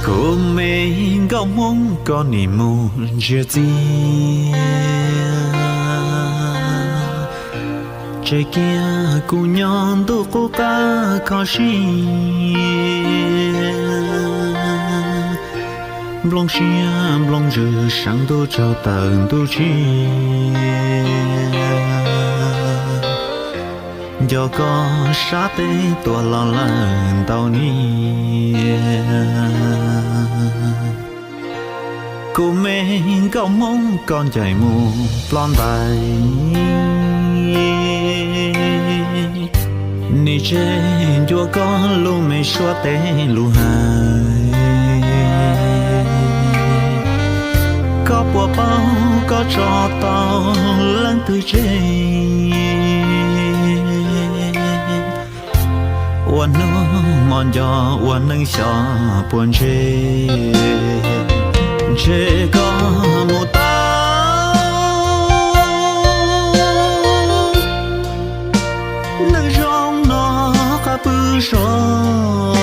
Kuv me nkauj Hmoob, koj nim mus ntsia txiag, tseg kiag kuv nyob ntuj qub qab kho siab. Nplooj siab nplooj ntsws, sab ntuj tsaug tawm ntuj tshiab. Nco koj sab teb tuaj los lawm ntau niam. Kuv me nkauj Hmoob, koj ncaim mus ploj ntais, nim tseg ncua koj lub me suab teb lub hais. Koj puas paub koj tso tau leej twg tseg? Ua hnub hmo nco ua neej xyov puas ntseg, ntshe koj mus tau. Neej zoo no qab pw sov,